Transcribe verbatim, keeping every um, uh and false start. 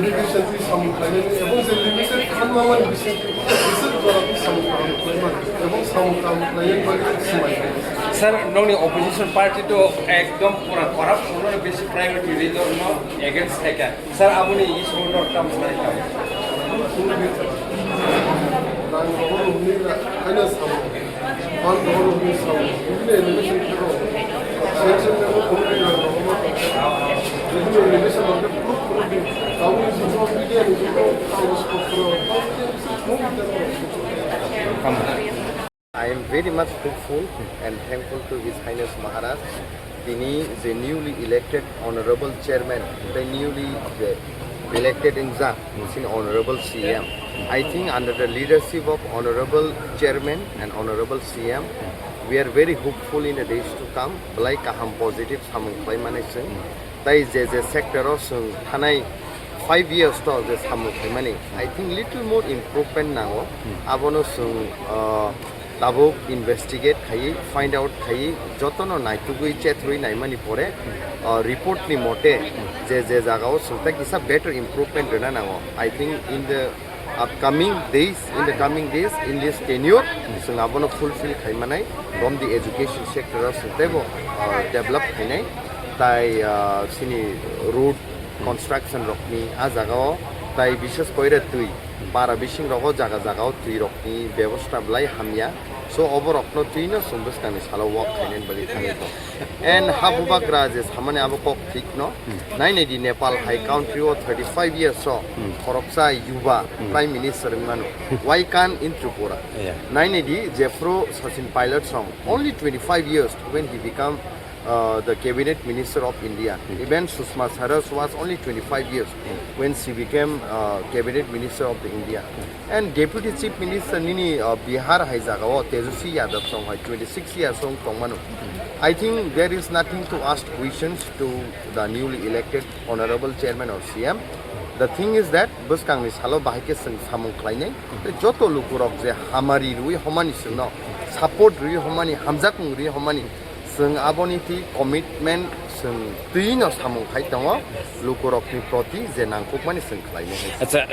dedication twi samung khlainani, ebong je limited khanmani bisingtwi, bising jora twi samung kaham khlaimani, ebong samung kaham khlainani bagwi swmai. Sir, nokni opposition party to ekdom pura corruption no besi priority rwi no against thaika. Sir, aboni issue no tam sai kam. Rang rohor hwnwi ra, haino samung. Phan rohor hwnwi samung. Bibhinno animation kheno. Sanction level hwnwi rang rohor ma tong. Bibhinno animation rok khe proof rok di. Tabuk ni jora media ni jora Congress pokro. Tamo. I am very much hopeful and thankful to His Highness Maharaj. Tini je newly elected honorable chairman, the newly elected in Za, sini honorable C M. I think under the leadership of honorable chairman and honorable C M, we are very hopeful in the days to come. Belai kaham positive samung khlai mani chwng. Tai je je sector o chwng thanai five years to je samung khlaimani, I think little more improvement nango. Abono chwng, uh, tabuk investigate khaiwi, find out khaiwi, jotono naitugwi chethrwi naimani pore, uh, report ni mote je je jagao chwng ta kisa better improvement rwna nango. I think in the upcoming days, in the coming days, in this tenure, chwng abono fulfill khaimanai, from the education sector o chwng teibo, uh, develop khainai, tai, uh, sini road construction rokni a jagao, tai bishes koire twi, para bising rogo jaga jagao twi rokni bebosta belai hamya, so oborokno twino chwng bwskangni salo work khainani bagwi thangwi tongo. And ha bubagra je samani abo kok thik no. Nai nai di Nepal hai country o thirty five years o khoroksa yuba prime minister wng mano. Why can't in Tripura? Yeah. Nai nai di Jeffro Sachin Pilot song only twenty five years when he become uh, the cabinet minister of India. Even Sushma Swaraj was only twenty five years when she became uh, cabinet minister of the India. And deputy chief minister nini uh, Bihar hai jagao Tejaswi Yadav song hai twenty six years song tongmano. I think there is nothing to ask questions to the newly elected honorable chairman or C M. The thing is that bwskangni salo bahai khe chwng samung khlainai. Tei joto lukurok je hamari rwi homani chwngno support rwi homani, hamjakmung rwi homani, chwng aboni twi commitment chwng twino samung khai tongo, lukurokni proti je nangkukmani chwng khlainai. Acha, sir.